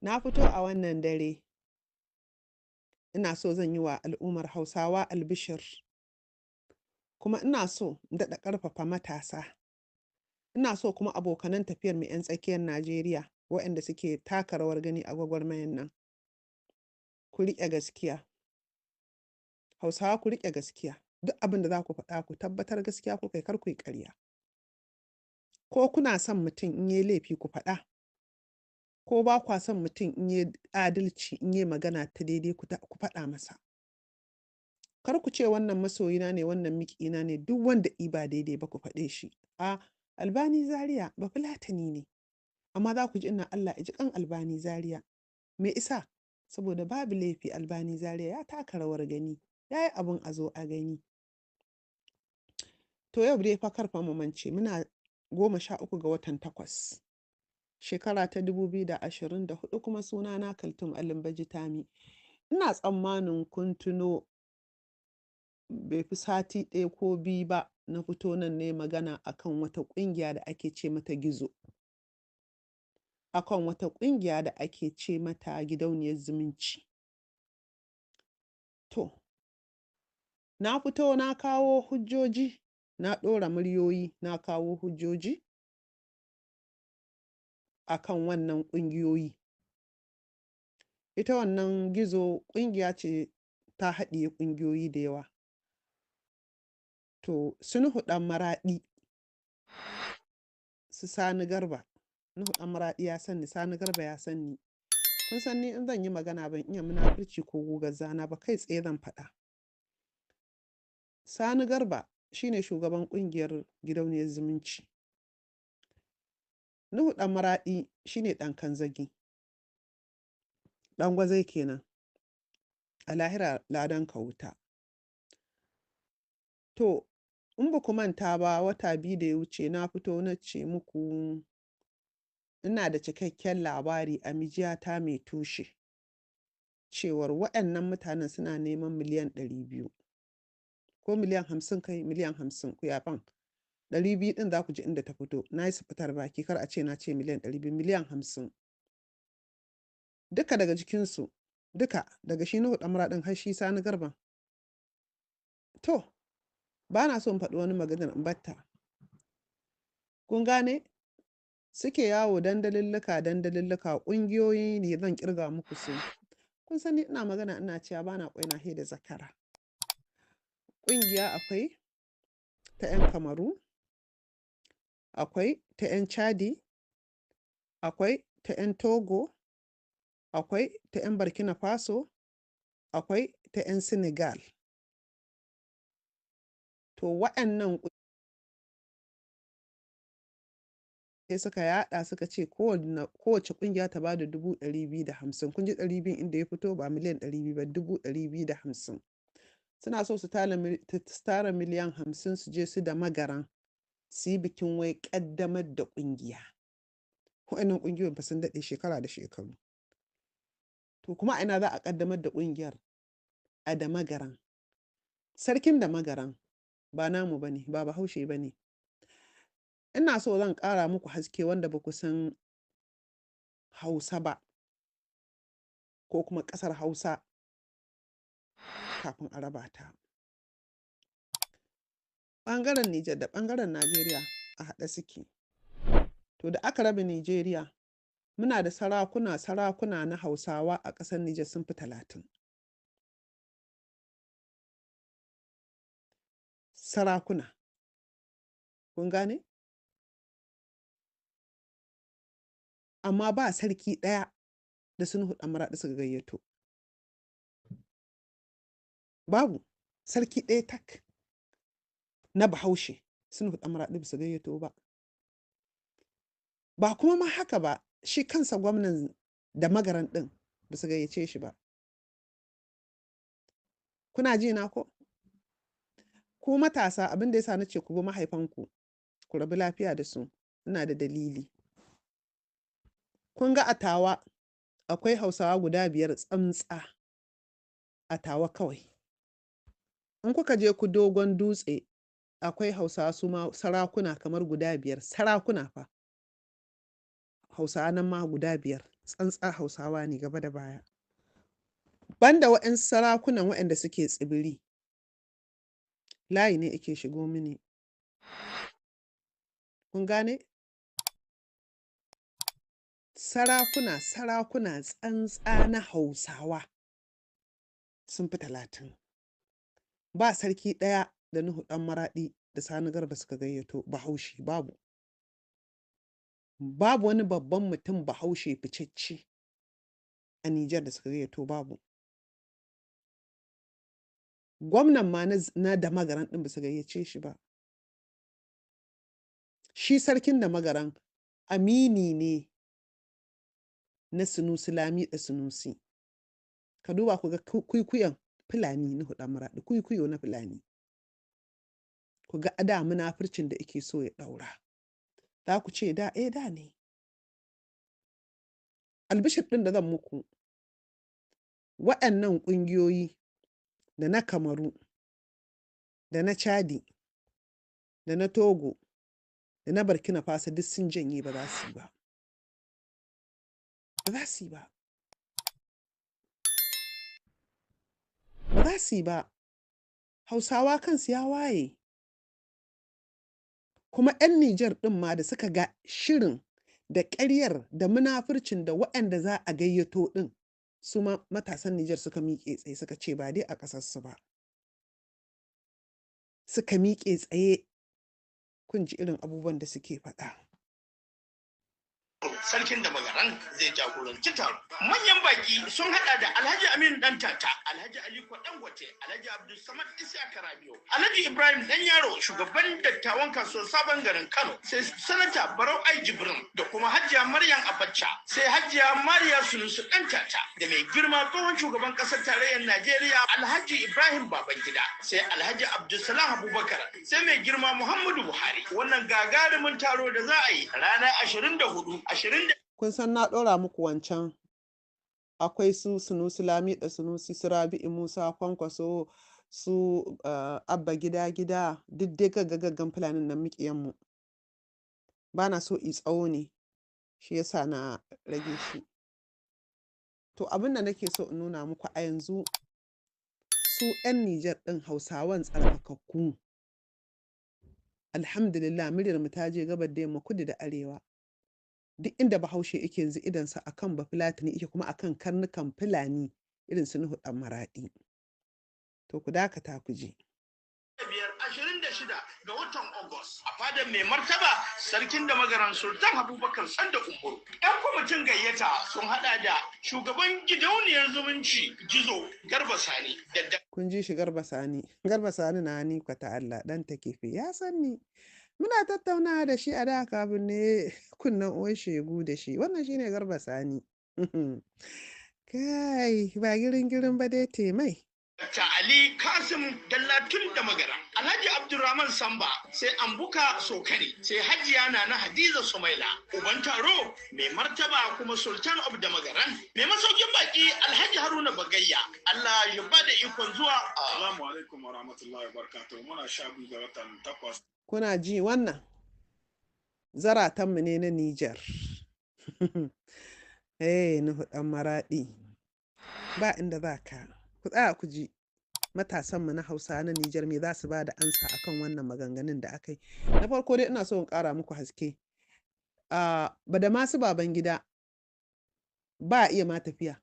Na fito a wannan dare, ina so zan yi wa al'ummar Hausawa albishir, kuma ina so in daɗa ƙarfafa matasa. Ina so kuma abokanan tafiyar mu 'yan tsakiyar Najeriya waɗanda suke taka rawar gani a gwagwarmayar nan, ku riƙe gaskiya. Hausawa, ku riƙe gaskiya. Duk abin da za ku faɗa, ku tabbatar gaskiya ku kai, kar ku yi ƙarya. Ko kuna son mutum, in yi laifi ku faɗa. Ko ba kwa son mutum, in yi adalci, in yi magana ta daidai, ku faɗa masa. Kar ku ce wannan masoyina ne, wannan miƙina ne. Duk wanda i ba daidai ba, ku faɗe shi. A Albani Zaria ba Fulatani ne, amma za ku ji ina "Allah ya ji kan Albani Zaria". Me isa? Saboda babu laifi, Albani Zaria ya taka rawar gani, ya yi abun a zo a gani. To, yau dai fa kar fa mu mance, muna 13 ga watan 8, shekara ta 2024, kuma sunana Kaltum Alimbaji Tami. Ina tsammanin kun tuno, bai fi sati 1 ko 2 ba na fito nan ne magana akan wata ƙungiya da ake ce mata Gizo, akan wata ƙungiya da ake ce mata Gidauniyar Zumunci. To, na fito na kawo hujjoji, na ɗora muryoyi, na kawo hujjoji akan wannan ƙungiyoyi. Ita wannan Gizo ƙungiya ce ta haɗiye ƙungiyoyi da yawa. To, su Nuhu Ɗan Maraɗi, su Sani Garba. Nuhu Ɗan Maraɗi ya san ni, Sani Garba ya san ni. Kun san ni in zan yi magana ban iya munafurci ko gugar zana ba, kai tsaye zan faɗa. Sani Garba shine shugaban ƙungiyar Gidauniyar Zumunci. Nuhu Ɗan Maraɗi shine ɗan Kanzagi. Ɗan Gwazai kenan. A lahira ladan ka wuta. To, in ba ku manta ba, wata 2 da ya wuce na fito na ce muku ina da cikakken labari a mijiyata mai tushe cewar waɗannan mutanen suna neman miliyan 200 ko miliyan 50, kai, miliyan 50, ku yafan. 200 ɗin za ku ji inda ta fito. Na yi fitar baki, kar a ce na ce miliyan 200, miliyan 50. Duka daga cikinsu, duka daga shi Nuhu Ɗan Maraɗin har shi Sani Garban. To, ba na so in faɗi wani maganar, in batta. Kun gane? Suke yawo dandalillika dandalillika, ƙungiyoyi ne zan ƙirga muku su. Kun san ni ina magana ina cewa ba na ƙwaina he da zakara. Ƙungiya akwai ta 'yan Kamaru, akwai ta 'yan Chadi, akwai ta 'yan Togo, akwai ta 'yan Burkina Faso, akwai ta 'yan Senegal. To, waɗannan sai suka yaɗa, suka ce kowace ƙungiya ta bada 250,000. Kun ji 200 inda ya fito, ba miliyan 200 ba, 250,000. Suna so su tara miliyan 50 su je su da Magaran su yi bikin wai ƙaddamar da ƙungiya. Waɗannan ƙungiyoyin fa sun daɗe shekara da shekaru. To, kuma a ina za a ƙaddamar da ƙungiyar? A da Magaran. Sarkin da Magaran ba namu ba ne, ba Bahaushe ba ne. Ina so zan ƙara muku haske wanda ba ku san Hausa ba ko kuma ƙasar Hausa kafin a raba ta. Ɓangaren Nijar da ɓangaren Najeriya a haɗe suke. To, da aka raba Nijeriya, muna da sarakuna, sarakuna na Hausawa a ƙasar Nijar sun fi 30. Sarakuna. Kun gane? Amma ba sarki ɗaya da su Nuhu Ɗan Maraɗi suka gayyato. Babu sarki ɗaya tak na Bahaushe su Nuhu Ɗan Maraɗi ba su gayyato ba. Ba kuma ma haka ba, shi kansa gwamnan da Magaran ɗin ba su gayyace shi ba. Kuna ji na ko? Ku matasa, abin da yasa na ce ku bi mahaifanku, ku rabu lafiya da su, ina da dalili. Kun ga a Tawa akwai Hausawa guda biyar tsantsa a Tawa kawai. In kuka je ku Dogon Dutse, akwai Hausawa su ma sarakuna kamar guda biyar, sarakuna fa. Hausawa nan ma guda biyar. Tsantsa Hausawa ne gaba da baya. Banda wa'yansu sarakunan waɗanda suke tsibiri. Layi ne yake shigo mini. Kun gane? Sarakuna, sarakuna tsantsa na Hausawa sun fi 30. Ba sarki ɗaya da Nuhu Ɗan Maraɗi da Sani Garba suka gayyato Bahaushe, babu. Babu wani babban mutum Bahaushe ficecce a Nijar da suka gayyato, babu. Gwamnan ma na Damagaran ɗin ba su gayyace shi ba. Shi sarkin Damagaran amini ne na Sunusi Lamiɗo Sunusi. Ka duba ku ga kwikwiyon Fulani Nuhu Ɗan Maraɗi, kwikwiyo na Fulani. Ku ga da munafurcin da yake so ya ɗaura. Za ku ce da, eh da ne. Albishir ɗin da zan muku, waɗannan ƙungiyoyi da na Kamaru, da na Chadi, da na Togo, da na Burkina Faso duk sun janye, ba za su yi ba. Ba za su yi ba. Ba za su yi ba. Hausawa kansu ya waye. Kuma 'yan Nijar ɗin ma da suka ga shirin da ƙaryar da munafurcin da waɗanda za a gayyato ɗin, su ma matasan Nijar suka miƙe tsaye suka ce ba dai a ƙasarsu ba. Suka miƙe tsaye, kun ji irin abubuwan da suke faɗa. Sarkin Damagaran zai jagoranci taro. Manyan baki sun hada da Alhaji Aminu Dan Tata, Alhaji Aliko Dangote, Alhaji Abdulsamad Isaka Rabiu, Alhaji Ibrahim Dan Yaro, shugaban dattawan kasuwar Sabon Garin Kano, sai Sanata Barau Ai Jibrin da kuma Hajiya Maryam Abacha, sai Hajiya Mariya Sunusi Dan Tata da mai girma tsohon shugaban kasar tarayyar Najeriya Alhaji Ibrahim Babangida, sai Alhaji Abdulsalam Abubakar, sai mai girma Muhammadu Buhari. Wannan gagarumin taro da za a yi ranar 24 20. Kun san na ɗora muku wancan, akwai su Sunusi Lamiɗo Sunusi, su Rabi'u Musa Kwankwaso, su Abba Gida Gida, duk dai gaggagaggan Fulanin nan muƙiyanmu. Ba na so i tsawo ne, shi yasa na rage shi. To abin da nake so in nuna muku a yanzu, su 'yan Nijar ɗin Hausawan tsarkakakku. Alhamdulillah, muryar mu ta je gabar da yamma, kudu da arewa. Duk inda Bahaushe yake yanzu idonsa akan Bafulatani yake, kuma akan karnukan Fulani irin su Nuhu Ɗan Maraɗi. To ku dakata ku ji. 26 ga watan Ogos a fadar mai martaba Sarkin Damagaran Sultan Abubakar Sanda Umaru. 'Yan kwamitin gayyata sun hada da shugaban gidauniyar zumunci Gizo Garba Sani da Kun ji shi Garba Sani. Garba Sani na ni kwata Allah ɗan ta kefe ya san ni. Muna tattaunawa da shi a da kafin ne kunnen uwar shegu da shi. Wannan shine Garba Sani. Kai ba girin girin ba dai temai. Dr. Ali Kasim Dallatun Damagara, Alhaji Abdulrahman Samba, sai Ambuka Sokari, sai Hajiya Nana Hadiza Sumaila, uban taro mai martaba kuma Sultan of Damagaran, mai masaukin baki Alhaji Haruna Bagayya. Allah ya ba da ikon zuwa. Assalamu alaikum wa rahmatullahi wa barakatuh. Muna 12 ga watan 8. Kuna ji wannan zaratanmu ne na Nijar. Eh, Nuhu Ɗan Maraɗi. Ba inda za ka. Ku tsaya ku ji matasanmu na Hausa na Nijar me za su ba da ansa akan wannan maganganun da aka yi. Na farko dai ina so in ƙara muku haske. Badamasu Babangida ba a iya ma tafiya.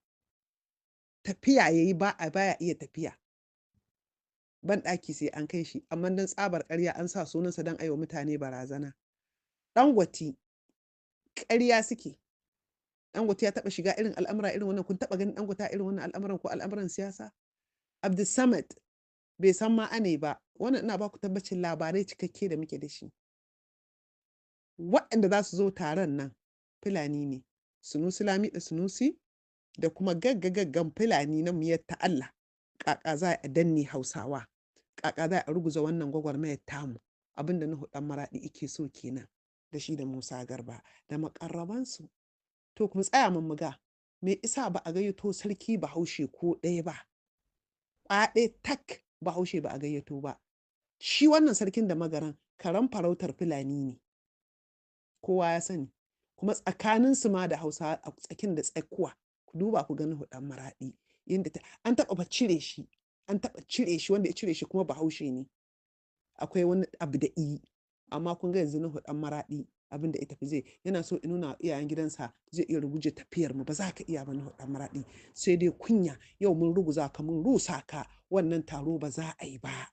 Tafiya ya yi ba a baya iya tafiya. Ban ɗaki sai an kai shi, amma don tsabar ƙarya an sa sunansa don aiwa mutane barazana. Dangote ƙarya suke. Dangote ya taɓa shiga irin al'amura irin wannan, kun taɓa ganin Dangote a irin wannan al'amuran ko al'amuran siyasa? Abdulsamad bai san ma ane ba. Wannan ina ba ku tabbacin labarai cikakke da muke da shi. Waɗanda za su zo taron nan Fulani ne, Sunusi Lamiɗo Sunusi da kuma gaggagaggan Fulani na miyar ta Allah. Ƙaƙa za a danne Hausawa, ƙaƙa za a ruguza wannan gwagwarmayar tamu. Abin da Nuhu Ɗan Maraɗi yake so kenan da shi da Musa Garba da maƙarrabansu. To kuma tsaya mun muga me isa ba a gayyato sarki Bahaushe ko ɗaya ba. Ƙwaya ɗaya tak Bahaushe ba a gayyato ba. Shi wannan sarkin Damagaran karen farautar Fulani ne. Kowa ya sani. Kuma tsakaninsu ma da Hausa a tsakin da tsakuwa. Ku duba ku gani huɗan maraɗi. Yanda ta, an taɓa fa cire shi, an taɓa cire shi, wanda ya cire shi kuma Bahaushe ne. Akwai wani abu da i, amma kun ga yanzu na huɗan maraɗi abin da ya tafi zai yana so in nuna iyayen gidansa zai iya ruguje tafiyar mu, ba za ka iya ba na huɗan maraɗi, sai dai kunya. Yau mun ruguza ka, mun rusa ka, wannan taro ba za a yi ba,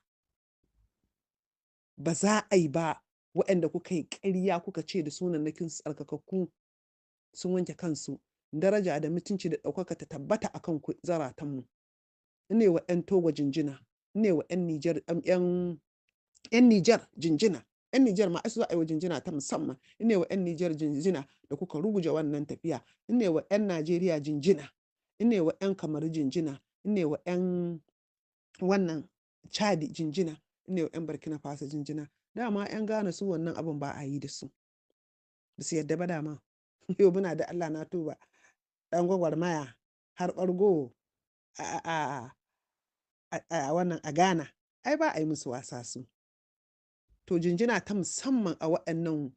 ba za a yi ba. Waɗanda kuka yi ƙarya kuka ce da sunannakin tsarkakakku sun wanke kansu, daraja da mutunci da ɗaukaka ta tabbata akan ku zaratanmu. Ine wa 'yan Togo jinjina, ine wa 'yan Nijar, 'yan Nijar jinjina, 'yan Nijar ma su za a yi wa jinjina ta musamman. Ine wa 'yan Nijar jinjina da kuka ruguje wannan tafiya. Ine wa 'yan Najeriya jinjina, ine wa 'yan Kamaru jinjina, ine wa 'yan wannan Chadi jinjina, ine wa 'yan Burkina Faso jinjina. Dama 'yan Ghana su wannan abin ba a yi da su, ba su yadda ba dama. Yau muna da Allah na tuba ɗan gwagwarmaya har ɓargo a wannan a Ghana, ai ba a yi musu wasa su. To jinjina ta musamman a waɗannan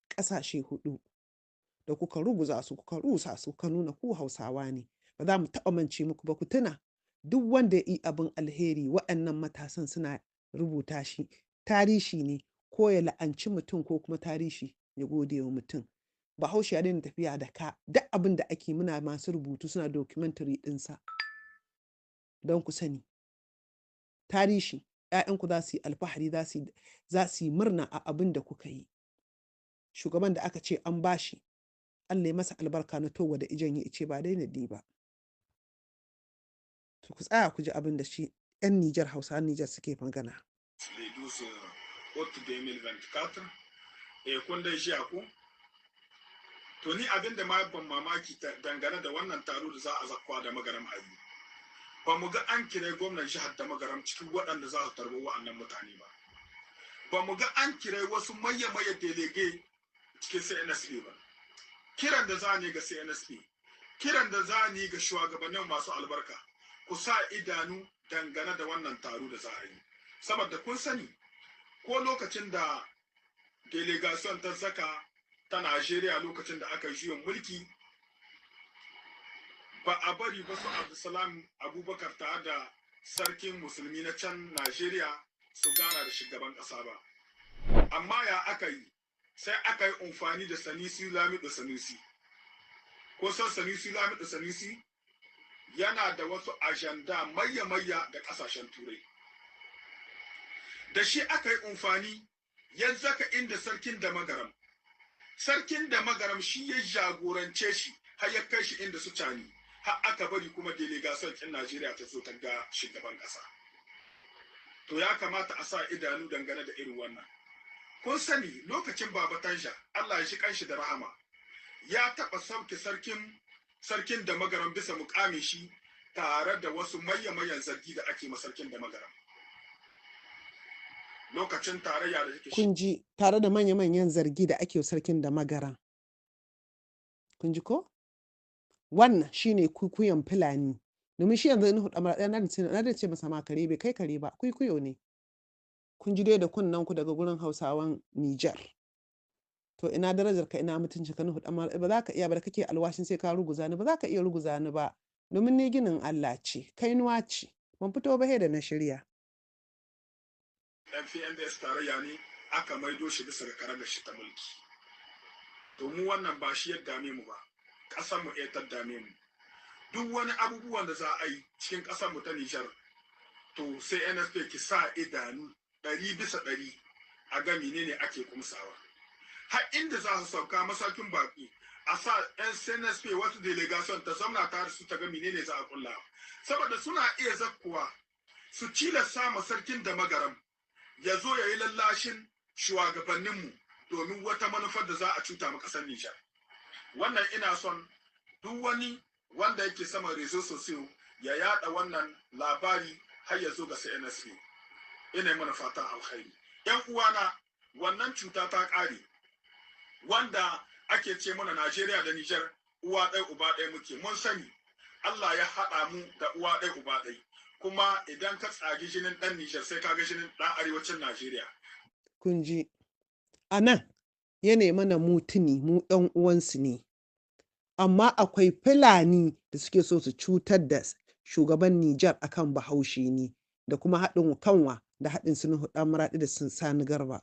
ƙasashe huɗu da kuka ruguza su, kuka rusa su, kuka nuna ku Hausawa ne. Ba za mu taɓa mance muku ba. Ku tuna duk wanda ya yi abin alheri, waɗannan matasan suna rubuta shi, tarihi ne, ko ya la'anci mutum ko kuma tarihi ya gode wa mutum. Bahaushe ya daina tafiya da ka, duk abin da ake muna masu rubutu suna documentary ɗinsa don ku sani tarihi. ‘Ya'yanku za su yi alfahari, za su yi murna a abin da kuka yi. Shugaban da aka ce an bashi, Allah ya masa albarka, na Togo da ijan ya ce ba daina di ba. To ku tsaya ku ji abin da shi 'yan Nijar, Hausa Nijar suke magana. Le 12 août 2024, eh, kun dai jiya ku. To ni abin da ma ban mamaki dangane da wannan taro da za a zakwa da magaram ayi, ba mu ga an kire gwamnan jihar da magaram cikin waɗanda za su tarbo wa'annan mutane ba. Ba mu ga an kire wasu maye-maye délégués cikin CNSP ba. Kiran da za ni ga CNSP, kiran da za ni ga shugabannin masu albarka, ku sa idanu dangane da wannan taro da za a yi, saboda kun sani ko lokacin da délégation ta zaka ta Najeriya, lokacin da aka juyin mulki, ba a bari ba su Abdulsalam Abubakar tare da sarkin musulmi na can Najeriya su gana da shugaban ƙasa ba. Amma ya aka yi? Sai aka yi amfani da Sanusi Lamido Sanusi. Ko san Sanusi Lamido Sanusi yana da wasu ajanda mayya-mayya da ƙasashen Turai. Da shi aka yi amfani ya zaka inda sarkin da magaram. Sarkin da magaram shi ya jagorance shi har ya kai shi inda su cani, har aka bari kuma délégation ɗin Najeriya ta zo ta ga shugaban ƙasa. To ya kamata a sa idanu dangane da irin wannan. Kun sani lokacin Baba Tanja, Allah ya shi kanshi da rahama, ya taɓa sauke sarkin da magaram bisa mukamin shi tare da wasu mayya-mayyan zargi da ake ma sarkin da magaram. Lokacin tarayya da yake Kun ji, tare da manya-manyan zargi da ake sarkin da magaran. Kun ji ko? Wannan shine kwikwiyon Fulani. Domin shi yanzu Nuhu Ɗan Maraɗi na da ce masa ma kare bai kai kare ba, kwikwiyo ne. Kun ji dai da kunnen ku daga gurin Hausawan Nijar. To ina darajar ka, ina mutuncin ka, Nuhu Ɗan Maraɗi? Ba za ka iya ba da kake alwashin sai ka ruguza ni, ba za ka iya ruguza ni ba. Domin ni ginin Allah ce, kainuwa ce. Ban fito ba da na shirya. Dan PNDS tarayya ne aka maido shi bisa ga karagar shi ta mulki. To mu wannan ba shi ya dame mu ba, ƙasar mu iya ta dame mu. Duk wani abubuwan da za a yi cikin ƙasar mu ta Nijar, to sai CNSP ki sa idanu 100% a ga menene ake kumsawa. Har inda za su sauka masaukin baƙi, a sa 'yan CNSP wasu délégation ta zamna tare su ta ga menene za a kulla. Saboda suna iya zakkuwa su cilasta ma sarkin da magaram ya zo ya yi lallashin shugabanninmu domin wata manufar da za a cuta ma ƙasar Nijar. Wannan ina son duk wani wanda yake sama réseaux sociaux ya yada wannan labari har ya zo ga CNSP. Ina mana fatan alkhairi. ‘Yan uwana, wannan cuta ta ƙare wanda ake ce mana Najeriya da Nijar uwa ɗaya uba ɗaya muke. Mun sani Allah ya haɗa mu da uwa ɗaya uba ɗaya. Kuma idan ka tsagi jinin ɗan Nijar, sai ka ga jinin ɗan arewacin Najeriya. Kun ji. A nan Ya mana mu tuni mu ɗan uwansu ne. Amma akwai Fulani da suke so su cutar da shugaban Nijar akan Bahaushe ne, da kuma haɗin kanwa da haɗin su Nuhu Ɗan Maraɗi da sun Sani Garba.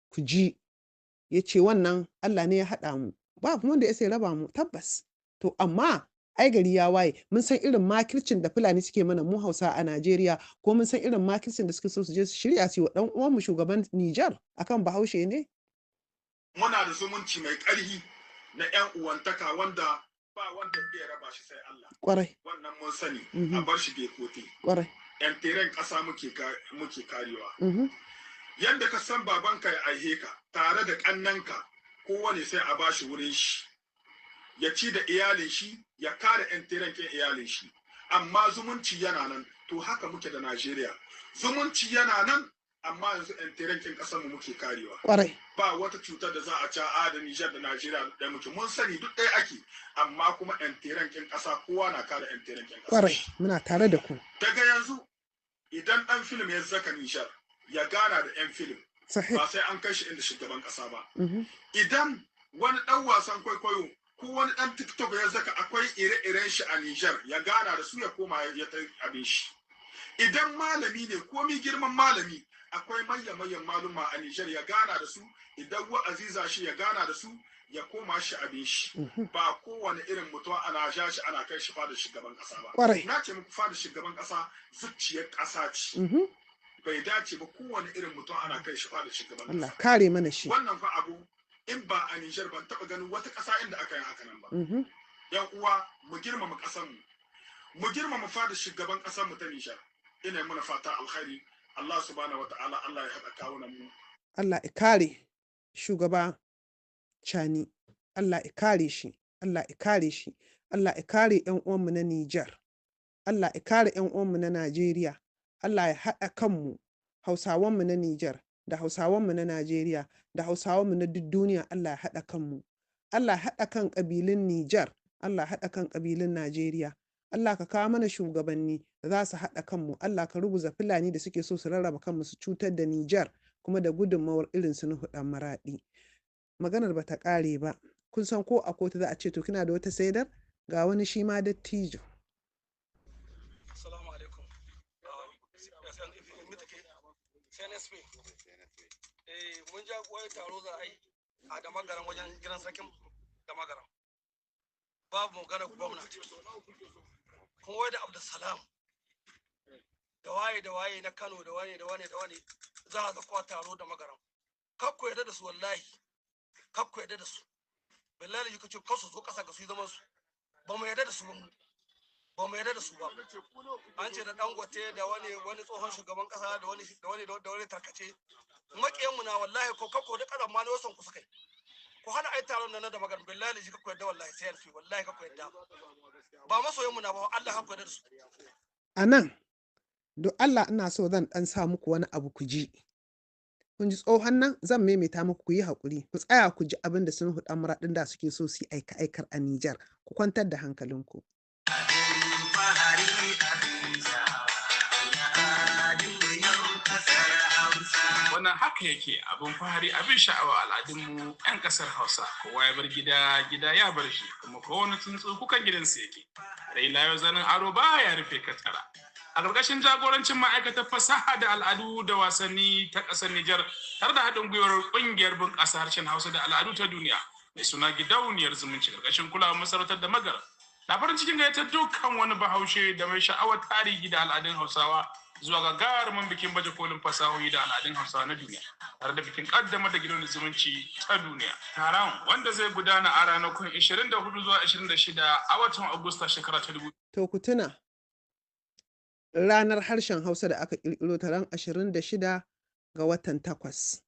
Ku ji, ya ce wannan Allah ne ya haɗa mu, ba kuma wanda ya sai raba mu tabbas. To amma ai gari ya waye, mun san irin makircin da Fulani suke mana mu Hausa a Najeriya, ko mun san irin makircin da suke so su je su shirya su yi wa ɗan uwanmu shugaban Nijar akan Bahaushe ne. Muna da zumunci mai ƙarfi na 'yan uwantaka wanda ba wanda iya raba shi sai Allah. Kwarai. Wannan mun sani, a bar shi bai kote. Kwarai. 'Yan teren ƙasa muke karewa. Yanda ka san babanka ya aihe ka tare da ƙannanka, kowane sai a bashi wurin shi. Ya ci da iyalin shi, ya kare 'yan teren kin iyalin shi. Amma zumunci yana nan, to haka muke da Najeriya. Zumunci yana nan, amma yanzu 'yan teren kin ƙasar mu muke karewa. Kwarai. Ba wata cutar da za a ci a da Nijar da Najeriya da muke mun sani duk ɗaya ake, amma kuma 'yan teren kin ƙasa kowa na kare 'yan teren kin ƙasa. Kwarai, muna tare da ku. Daga yanzu idan ɗan film ya zaka Nijar ya gana da 'yan film ba sai an kai shi inda shugaban ƙasa ba. Idan wani ɗan wasan kwaikwayo ko wani ɗan TikTok ya zaka akwai ire-iren shi a Nijar ya gana da su ya koma ya ta abin shi. Idan malami ne komi girman malami akwai manya-manyan maluma a Nijar ya gana da su, idan wa'azi za shi ya gana da su ya koma shi abin shi. Ba kowane irin mutum ana ja shi ana kai shi fada shugaban kasa ba. Na ce muku fada shugaban kasa zuciyar kasa ce. Bai dace ba kowane irin mutum ana kai shi fada shugaban kasa. Allah kare mana shi. Wannan fa abu in ba a Nijar ban taba ganin wata kasa inda aka yi haka nan ba. Yan uwa mu girmama kasan mu. Mu girmama fada shugaban kasar mu ta Nijar. Ina muna fata alkhairi. Allah subhanahu wa ta'ala Allah ya haɗa kawunan mu. Allah ya kare shugaba Chani. Allah ya kare shi. Allah ya kare shi. Allah ya kare ƴan uwanmu na Nijar. Allah ya kare ƴan uwanmu na Najeriya. Allah ya haɗa kanmu Hausawanmu na Nijar da Hausawanmu na Najeriya da Hausawanmu na duk duniya. Allah ya haɗa kanmu. Allah ya haɗa kan ƙabilun Nijar. Allah ya haɗa kan ƙabilun Najeriya. Allah ka kawo mana shugabanni da za su haɗa kanmu. Allah ka ruguza Fulani da suke so su rarraba kanmu su cutar da Nijar kuma da gudunmawar irin su Nuhu Ɗan Maraɗi. Maganar ba ta ƙare ba. Kun san ko a kotu za a ce to kina da wata saidar? Ga wani shi ma dattijo. Assalamu alaikum. CNSP. Mun ja wani taro za a yi a Damagaram wajen gidan sarkin Damagaram. Babu magana gwamnati. Kuma wai da Abdulsalam da waye na Kano da waye da wane da wane za a zakwa taro da magaram. Kakku yarda da su wallahi. Kakku yarda da su. Billahi yi kace kasu zo kasa ga su zaman su. Ba mu yarda da su ba mu. Ba mu yarda da su ba. An ce da Dangote da wani tsohon shugaban kasa da wani da wani da wani tarkace. Makiyan mu na wallahi ko kakku da kadan ma ne wasan ku sukai. Ku hana ai taron nan da magaram billahi ji kakku yarda wallahi sai alfi wallahi kakku yarda. Ba masoyan mu na ba Allah kakku yarda da su. A nan, don Allah ina so zan ɗan sa muku wani abu ku ji. Kun ji tsohon nan zan maimaita muku, ku yi haƙuri, ku tsaya ku ji abin da sun huɗa muraɗin da suke so su yi aika-aikar a Nijar. Ku kwantar da hankalinku. Wannan haka yake abin fahari abin sha'awa al'adunmu 'yan ƙasar Hausa. Kowa ya bar gida, gida ya bar shi, kuma kowane tsuntsu kukan gidansu yake. Rai layo zanen aro ba ya rufe katara. A ƙarƙashin jagorancin ma'aikatar fasaha da al'adu da wasanni ta ƙasar Nijar tare da haɗin gwiwar ƙungiyar bunƙasa harshen Hausa da al'adu ta duniya mai suna Gidauniyar Zumunci ƙarƙashin kulawar masarautar da Magaram. Na farin cikin gayyatar dukkan wani Bahaushe da mai sha'awar tarihi da al'adun Hausawa zuwa gagarumin bikin baje kolin fasahohi da al'adun Hausawa na duniya tare da bikin ƙaddamar da Gidauniyar Zumunci ta duniya. Taron wanda zai gudana a ranakun 24 zuwa 26 a watan Agusta shekara ta 2000. To ku tuna ranar harshen Hausa da aka ƙirƙiro ta ran 26 ga watan 8.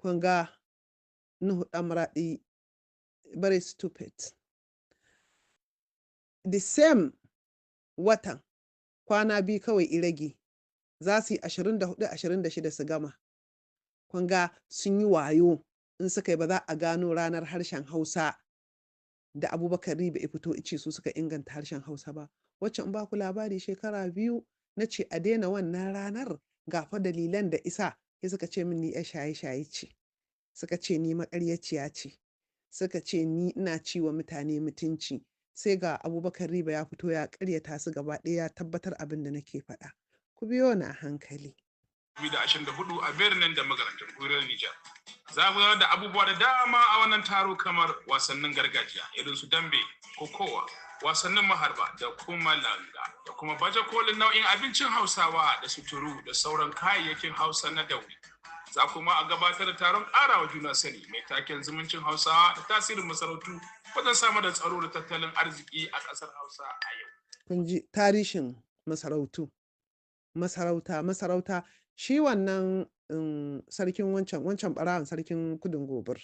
Kun ga Nuhu Ɗan Maraɗi very stupid. The same watan kwana biyu kawai i rage za su yi 24 26 su gama. Kun ga sun yi wayo in suka yi ba za a gano ranar harshen Hausa da Abubakar Ribe ya fito ice su suka inganta harshen Hausa ba. Wacce in ba ku labari shekara 2 na ce a daina wannan ranar ga fa dalilan da isa Sai suka ce min ni 'yar shaye-shaye ce, suka ce ni maƙaryaciya ce, suka ce ni ina ci wa mutane mutunci. Sai ga Abubakar Riba ya fito ya ƙaryata su gaba ɗaya, ya tabbatar abin da nake faɗa. Ku biyo ni a hankali. 2024 a birnin da magaran jamhuriyar Nijar. Za a gudanar da abubuwa da dama a wannan taro kamar wasannin gargajiya irin su dambe, kokowa, wasannin maharba da kuma langa, da kuma baje kolin nau'in abincin Hausawa da suturu da sauran kayayyakin Hausa na dauri. Za kuma a gabatar da taron ƙarawa juna sani mai taken zumuncin Hausawa da tasirin masarautu wajen samar da tsaro da tattalin arziki a ƙasar Hausa a yau. Kun ji tarihin masarautu. Masarauta, masarauta. Shi wannan sarkin wancan ɓarawon sarkin kudin gobir,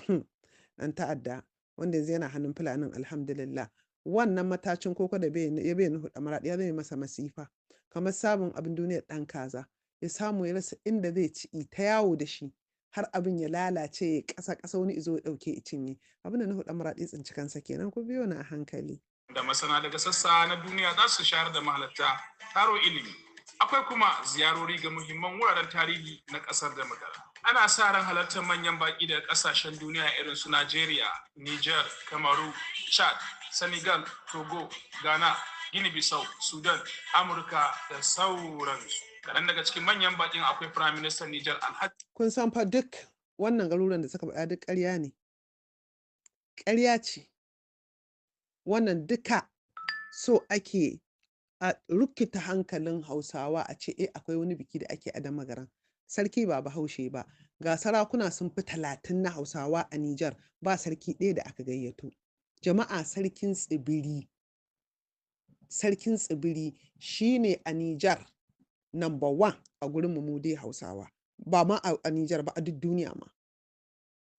ɗan ta'adda wanda yanzu yana hannun Fulanin, alhamdulillah. Wannan matacin koko da ya bai Nuhu ɗan Maraɗi ya zame masa masifa, kamar samun abin duniyar ɗan kaza. Ya samu ya rasa inda zai ci, ta yawo da shi har abin ya lalace ya ƙasa ƙasa, wani izo ya ɗauke ya cinye. Abin da Nuhu ɗan Maraɗi tsinci kansa kenan. Ku biyo ni a hankali. Da masana daga sassa na duniya za su shayar da mahalarta taro ilimi. Akwai kuma ziyarori ga muhimman wuraren tarihi na ƙasar da magana. Ana sa ran halartar manyan baƙi daga ƙasashen duniya irin su Najeriya, Niger, Kamaru, Chad, Senegal, Togo, Ghana, Guinea-Bissau, Sudan, Amurka da sauransu. Kaɗan daga cikin manyan baƙin akwai Prime Minister Niger Alhaji Kun san fa duk wannan garuruwan da suka faɗa duk ƙarya ne. Ƙarya ce. Wannan duka so ake a rikita hankalin Hausawa a ce eh akwai wani biki da ake a Damagaram. Sarki ba Bahaushe ba. Ga sarakuna sun fi 30 na Hausawa a Nijar, ba sarki ɗaya da aka gayyato. Jama'a, sarkin tsibiri. Sarkin tsibiri shine a Nijar number one a gurin mu dai Hausawa. Ba ma a Nijar ba, a duk duniya ma.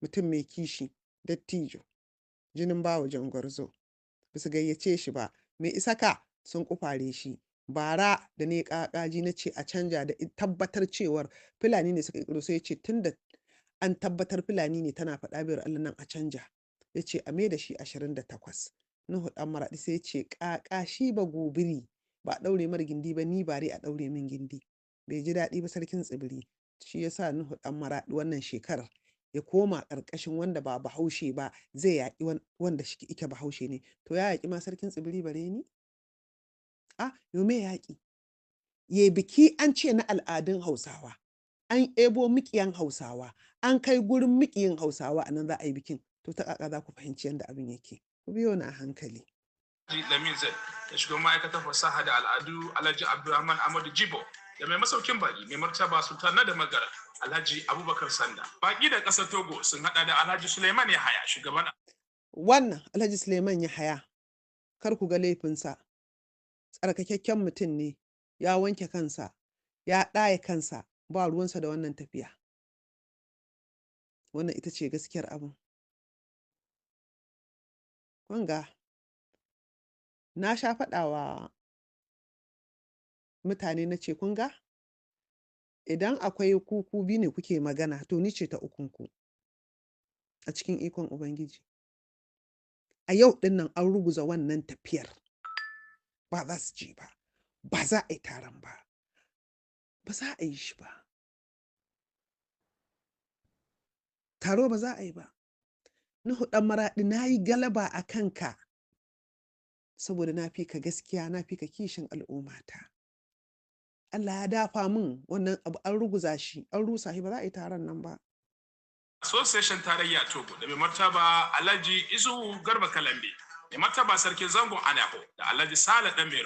Mutum mai kishi, dattijo, jinin bawa jangwarzo. Ba su gayyace shi ba. Me isaka sun kufare shi. Bara da ne ƙaƙaji na ce a canja da tabbatar cewar Fulani ne suka ƙirƙiro, sai ya ce tunda an tabbatar Fulani ne tana faɗa biyar Allah nan a canja. Ya ce a maida shi 28. Nuhu ɗan Maraɗi sai ya ce ƙaƙa shi ba gobiri ba a ɗaure mar gindi ba, ni bare a ɗaure min gindi. Bai ji daɗi ba sarkin tsibiri. Shi ya sa Nuhu ɗan Maraɗi wannan shekarar ya koma ƙarƙashin wanda ba Bahaushe ba zai yaƙi wanda shi ike Bahaushe ne. To ya yaƙi ma sarkin tsibiri bare ni? A yo me yaƙi? Ye biki an ce na al'adun Hausawa. An ebo miƙiyan Hausawa. An kai gurin miƙiyin Hausawa, a nan za a yi bikin. To ta ƙaƙa za ku fahimci yadda abin yake. Ku biyo ni a hankali. Lamin Zai da shugaban ma'aikatar fasaha da al'adu Alhaji Abdulrahman Ahmadu Jibo da mai masaukin baki mai martaba Sultan na da Magara Alhaji Abubakar Sanda. Baki da ƙasar Togo sun hada da Alhaji Suleiman Yahaya, shugaban Wannan Alhaji Suleiman Yahaya, kar ku ga laifinsa. Tsarkakakken mutum ne, ya wanke kansa, ya ɗaye kansa, ba ruwansa da wannan tafiya. Wannan ita ce gaskiyar abin. Kun ga, na sha faɗa wa mutane na ce kun ga, idan akwai ku ku biyu ne kuke magana, to ni ce ta ukunku a cikin ikon Ubangiji. A yau ɗin nan an ruguza wannan tafiyar. Ba za su je ba, ba za a yi taron ba, ba za a yi shi ba. Taro ba za a yi ba. Nuhu ɗan Maraɗi, na yi galaba a kanka saboda na fi ka gaskiya, na fi ka kishin al'ummata. Allah ya dafa min, wannan abu an ruguza shi, an rusa shi, ba za a yi taron nan ba. Association Tarayya Togo da mai martaba Alhaji Isuhu Garba Kalambe, mai martaba Sarkin Zangon Anaho da Alhaji Sale Dan Mai,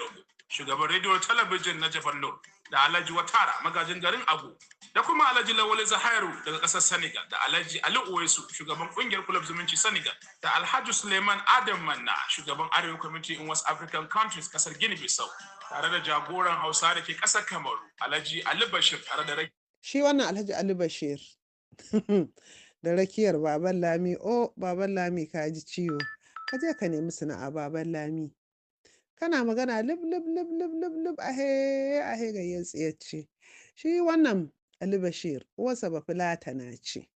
shugaban rediyo talabijin na Jafar Nur, da Alhaji Watara, magajin garin Agu, da kuma Alhaji Lawali Zahairu daga kasar Senegal, da Alhaji Ali Uwaisu, shugaban kungiyar Kulab Zumunci Senegal, da Alhaji Suleiman Adam Manna, shugaban Arewa Community in West African Countries, kasar Guinea Bissau, tare da jagoran Hausa da ke kasar Kamaru, Alhaji Ali Bashir, tare da Shi wannan Alhaji Ali Bashir da rakiyar Baban Lami, oh Baban Lami, ka ji ciwo. Ka je ka nemi sana'a, Baban Lami. Kana magana lub lub lub lub lub lub, ahe ahe gayyar tsiyacce. Shi wannan Ali Bashir uwarsa ba Fulatana ce.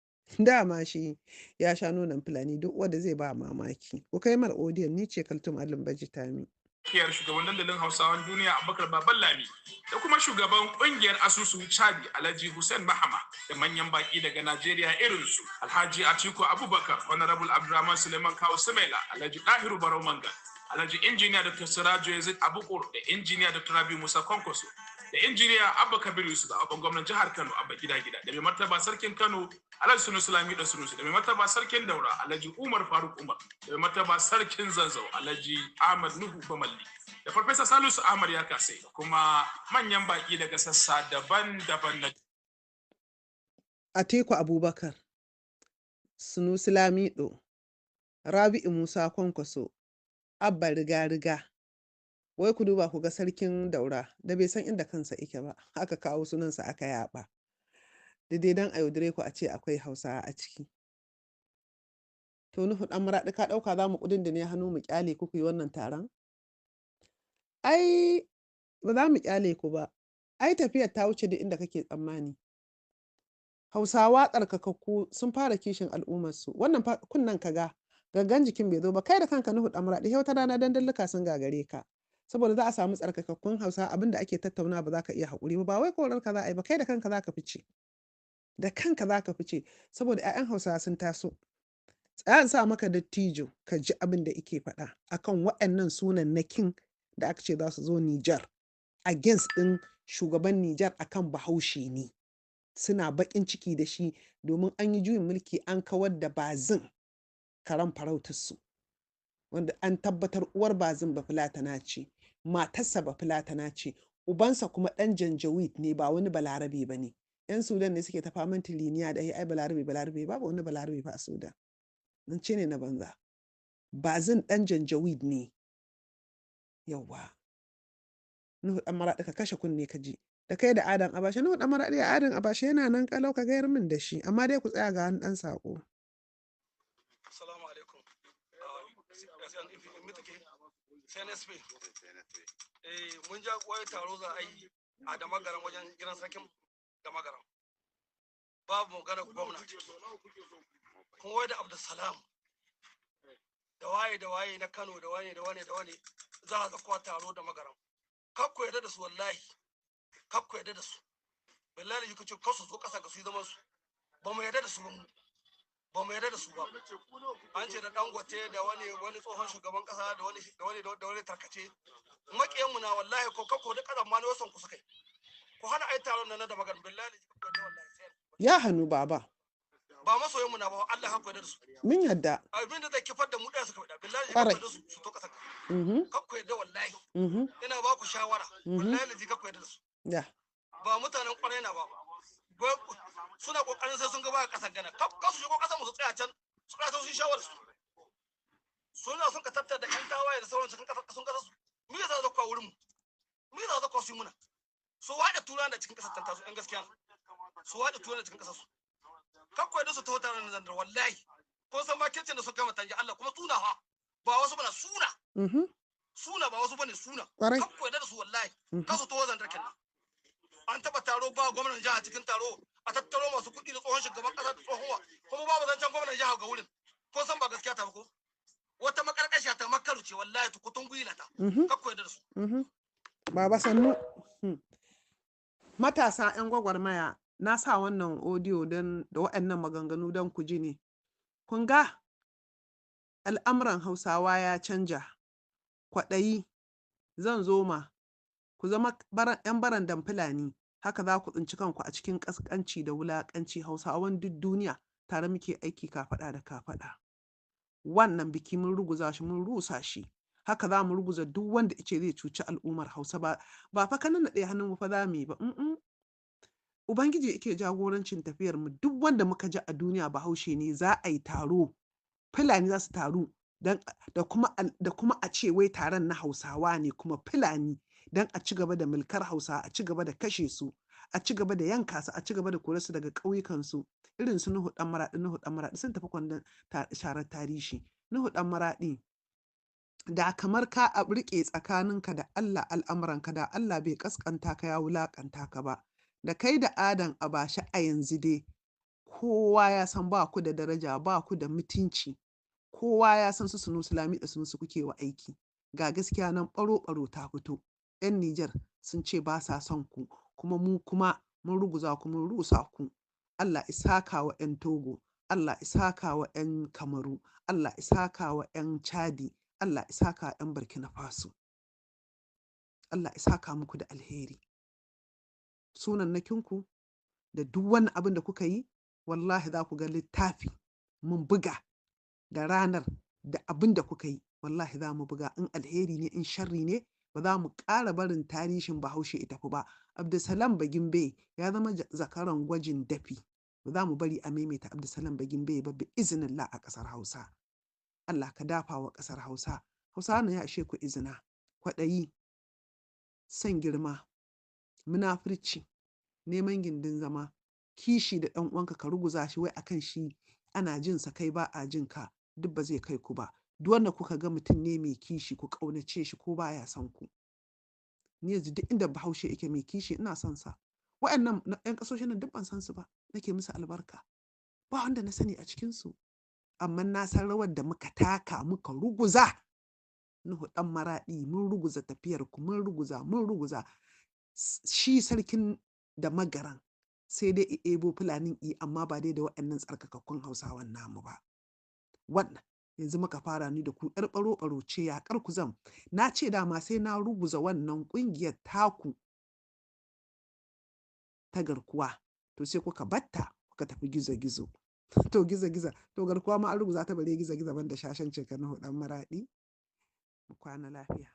Dama shi ya sha nonon Fulani, duk wanda zai ba mamaki. Ku kai mar odiyon, ni ce Kaltum Alin Bajitami. Kiyar shugaban dandalin Hausawan duniya Abubakar Baban Lami da kuma shugaban kungiyar asusu Chadi Alhaji Hussein Mahama da manyan baki daga Najeriya irin su Alhaji Atiku Abubakar, Honorable Abdulrahman Suleiman Kawu Sumaila, Alhaji Dahiru Barau Manga, Alhaji Injiniya Dr. Sirajo Yazid Abukur da Injiniya Dr. Rabi Musa Kwankwaso da Injiniya Abba Kabir Yusuf, abban gwamnan jihar Kano Abba Gida Gida, da mai martaba sarkin Kano Alhaji Sunusi Lamido Sunusi, da mai martaba sarkin Daura Alhaji Umar Faruk Umar, da mai martaba sarkin Zazzau Alhaji Ahmad Nuhu Bamalli, da Farfesa Salisu Ahmad Yakasai, da kuma manyan baki daga sassa daban-daban na Atiku Abubakar, Sunusi Lamido, Rabi'u Musa Kwankwaso, Abba Riga-Riga. Wai ku duba ku ga sarkin Daura da bai san inda kansa yake ba, aka kawo sunansa aka yaɓa. Daidai don a yaudare ku a ce akwai Hausawa a ciki. To Nuhu ɗan Maraɗi, ka ɗauka za mu ƙudundune hannu mu ƙyale ku ku yi wannan taron? Ai ba za mu ƙyale ku ba. Ai tafiyar ta wuce duk inda kake tsammani. Hausawa tsarkakakku sun fara kishin al'ummarsu. Wannan fa kunnen ka ga gangan jikin bai zo ba. Kai da kanka Nuhu ɗan Maraɗi, wata rana dandalluka sun gagare ka. Saboda za a samu tsarkakakkun Hausa, abin da ake tattauna ba za ka iya haƙuri ba, ba wai korar ka za a yi ba, kai da kanka za ka fice. Da kanka za ka fice saboda 'ya'yan Hausawa sun taso. Tsaya in sa maka dattijo ka ji abin da ike faɗa akan waɗannan sunannakin da aka ce za su zo Nijar against ɗin shugaban Nijar akan Bahaushe ne. Suna baƙin ciki da shi domin an yi juyin mulki an kawar da Bazin karen farautarsu, wanda an tabbatar uwar Bazin Bafulatana ce, matarsa Bafulatana ce, ubansa kuma ɗan Janjaweed ne, ba wani Balarabe ba ne. 'Yan Sudan ne suke ta faman tiriniya da ai Balarabe Balarabe, babu wani Balarabe fa a Sudan. Zance ne na banza. Bazin ɗan Janjaweed ne. Yawwa. Nuhu ɗan Maraɗi, ka kashe kunne ka ji. Da kai da Adam Abashe, Nuhu ɗan Maraɗi, Adam Abashe yana nan ƙalau, ka gayar min da shi, amma dai ku tsaya ga wani ɗan saƙo. Assalamu alaikum. CNSP. Eh, mun ja wai taro za a yi a Damagaram wajen gidan sarkin Damagaram. Babu magana gwamna ciki. Kuma wai da Abdulsalam da waye da waye na Kano da wane da wane da wane za a zakuwa taro Damagaram. Kar ku yarda da su wallahi. Kar ku yarda da su. Billahi kuce kar su zo kasa ga su yi zaman su. Ba mu yarda da su ba mu. Ba mu yarda da su ba. An ce da Dangote da wani wani tsohon shugaban kasa da wani da wani da wani tarkace. Makiyan mu na wallahi ko kakko da kadan ma ne wasan ku suka yi. Ku hana ai taron nan na Damagaram, billahi ku yarda wallahi sai. Ya hannu baba. Ba masoyan mu na ba, Allah haka yarda da su. Mun yarda. Abin da zai kifar da mu ɗaya suka faɗa, billahi Ƙwarai. ku yarda su su to kasa. Kakku yarda wallahi. Ina ba ku shawara. Wallahi lazi kakku yarda da su. Ya. Ba mutanen kwarai na ba. Suna kokarin sai sun ga ba kasar Gana. Kar su shigo kasar mu, su tsaya can, su tsaya can su yi shawarar su. Suna sun ka tattara da yan tawaye da sauran cikin kasar sun kasar su. Mu yasa za ku wurin mu? Mu yasa za ku su yi muna? Su waɗe turan da cikin kasar tan tasu yan gaskiya. Su waɗe turan da cikin kasar su. Kar ku yarda su taho tare da zandar wallahi. Kun san makircin da suka mata Allah kuma suna ha. Ba wasu bana suna. Suna ba wasu bane suna. Ƙwarai. Kar ku yarda da su wallahi. Kar su taho zandar kenan. An taba taro ba gwamnan jiha cikin taro, a tattaro masu kuɗi da tsohon shugaban ƙasa da tsohon wa, kuma babu zancen gwamnan jiha ga wurin. Ko san ba gaskiya ta ba ko wata makarƙashiya ta makaru ce wallahi, tukutun gwila ta. Kar ku yarda da su. Baba sannu. Matasa 'yan gwagwarmaya, na sa wannan audio don da waɗannan maganganu don ku ji ne. Kun ga al'amuran Hausawa ya canja. Kwaɗayi zan zo ma ku zama 'yan barandan Fulani, haka za ku tsinci kanku a cikin ƙasƙanci da wulaƙanci. Hausawan duk duniya tare muke aiki kafaɗa da kafaɗa. Wannan biki mun ruguza shi, mun rusa shi. Haka za mu ruguza duk wanda ice zai cuci al'ummar Hausa. Ba ba fa ka nannaɗe hannun mu fa za mu yi ba. Ubangiji yake jagorancin tafiyar mu. Duk wanda muka ji a duniya Bahaushe ne, za a yi taro. Fulani za su taru dan da kuma a ce wai taron na Hausawa ne kuma Fulani, dan a ci gaba da mulkar Hausa, a ci gaba da kashe su, a ci gaba da yanka su, a ci gaba da kore su daga ƙauyukan su, irin su Nuhu ɗan Maraɗi. Nuhu ɗan Maraɗi sun tafi kwandon sharar tarihi. Nuhu ɗan Maraɗi, da kamar ka a riƙe tsakaninka da Allah al'amuranka, da Allah bai ƙasƙanta ka ya wulaƙanta ka ba. Da kai da Adam Abashe a yanzu dai kowa ya san ba ku da daraja, ba ku da mutunci. Kowa ya san su Sunusi Lamido Sunusi kuke wa aiki. Ga gaskiya nan ɓaro-ɓaro ta fito. 'Yan Nijar sun ce ba sa son ku, kuma mu kuma mun ruguza ku, mun rusa ku. Allah i saka wa 'yan Togo, Allah i saka wa 'yan Kamaru, Allah i saka wa 'yan Chadi, Allah i saka wa 'yan Burkina Faso. Allah i saka muku da alheri. Sunannakinku da duk wani abin da kuka yi, wallahi za ku ga littafi mun buga da ranar da abin da kuka yi. Wallahi za mu buga, in alheri ne, in sharri ne, ba za mu ƙara barin tarihin Bahaushe ya tafi ba. Abdulsalam Bagimbe ya zama zakaran gwajin dafi. Ba za mu bari a maimaita Abdulsalam Bagimbe ba bi iznillah a ƙasar Hausa. Allah ka dafa wa ƙasar Hausa. Hausa na ya ishe ku izina. Kwaɗayi, son girma, munafurci, neman gindin zama, kishi da ɗan uwanka ka ruguza shi wai akan shi ana jin sa kai ba a jin ka, duk ba zai kai ku ba. Duk wanda kuka ga mutum ne mai kishi, ku ƙaunace shi ko baya son ku. Ni yanzu duk inda Bahaushe yake mai kishi ina son sa. Wa'annan 'yan ƙasashen nan duk ban san su ba, nake musu albarka. Ba wanda na sani a cikin su. Amma na san rawar da muka taka muka ruguza. Nuhu ɗan Maraɗi, mun ruguza tafiyar ku, mun ruguza, mun ruguza. Shi sarkin da magaran sai dai i ebo Fulanin i, amma ba dai da waɗannan tsarkakakkun Hausawan namu ba. Wannan yanzu muka fara ni da ku ƴar ɓaro-ɓaro ce yaƙar ku zan. Na ce dama sai na ruguza wannan ƙungiyar taku ta garkuwa. To sai kuka batta kuka tafi gizo-gizo. To gizo-gizo, to garkuwa ma an ruguza ta bare gizo-gizo banda shashancin ka Nuhu ɗan Maraɗi. Mu kwana lafiya.